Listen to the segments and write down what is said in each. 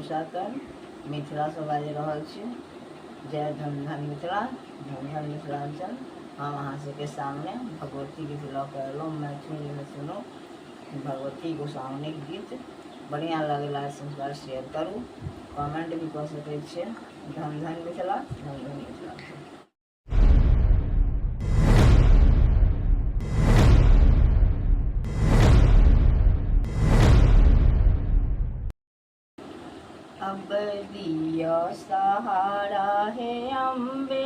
उषा कर्ण, मिथिलासँ बाजि रहल छी। जय धन धन मिथिला, धन धन मिथिलाञ्चल। हम अहाँ सबके सामने भगवती गीत लऽ कऽ एलहुँ। मैथिलीमे सुनू भगवती गोसाउनिक गीत। बढ़िआँ लगला सब्सक्राइब शेयर करू, कमेंट भी कऽ सकै छियै। धन धन मिथिला, धन धन मिथिलाञ्चल। अब दिया सहारा हे अम्बे,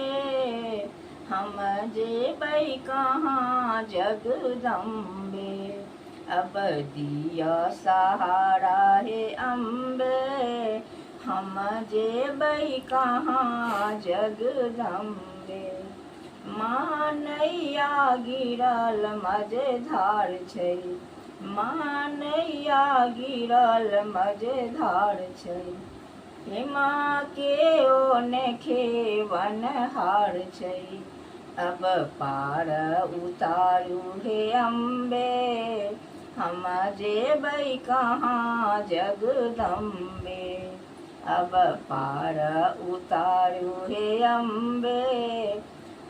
हम जेबै कहाँ जगदम्बे। अब दिया सहारा हे अम्बे, हम जेबै कहाँ जगदम्बे। मानैया गिरल मजेधार छै, मानैया गिरल मजेधार छै। हे माँ के ओ ने खेवन हार छै। अब पार उतारू हे अम्बे, हम जेबै कहाँ जगदम्बे। अब पार उतारू हे अम्बे,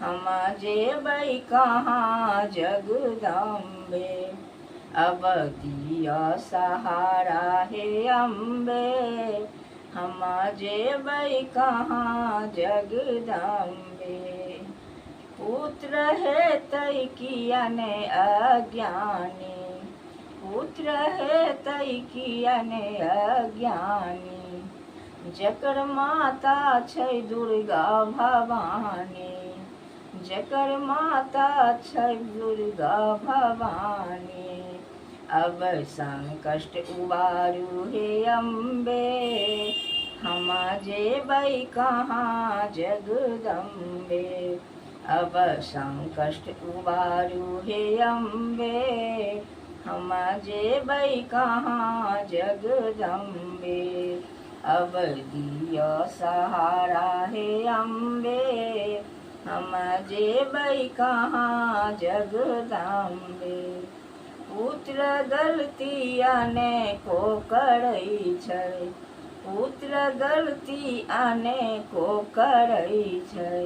हम जेबै कहाँ जगदम्बे। अब दिया सहारा हे अम्बे, हम जेबै कहाँ जगदम्बे। पुत्र हेतै किया ने अज्ञानी, पुत्र हेतै किया ने अज्ञानी। जकर माता छै दुर्गा भवानी, जकर माता छै दुर्गा भवानी। अब संकष्ट उबारू हे अम्बे, हम जेबै कहाँ जगदम्बे। अब संकष्ट उबारू हे अम्बे, हम जेबै कहाँ जगदम्बे। अब दिया सहारा हे अम्बे, हम जेबै कहाँ जगदम्बे। पुत्र गलती अनेको करै छै, पुत्र गलती अनेको करै छै।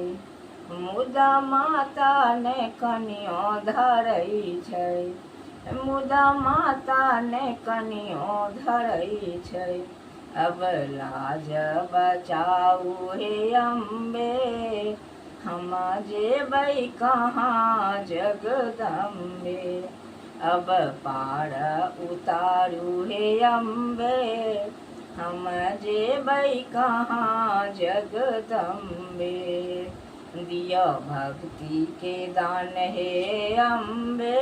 मुदा माता ने कनियो धरै छै, मुदा माता ने कनियो धरै छै। अब लाज बचाउ हे अम्बे, हम जेबै कहाँ जगदम्बे। अब पार उतारू हे अम्बे, हम जेबै कहाँ जगदम्बे। दिया भक्ति के दान हे अम्बे,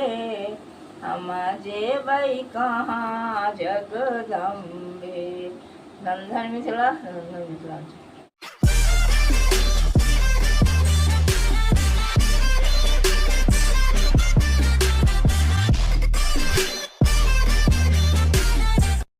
हम जेबै कहाँ जगदम्बे। धन धन मिथिला, धन धन मिथिलाञ्चल।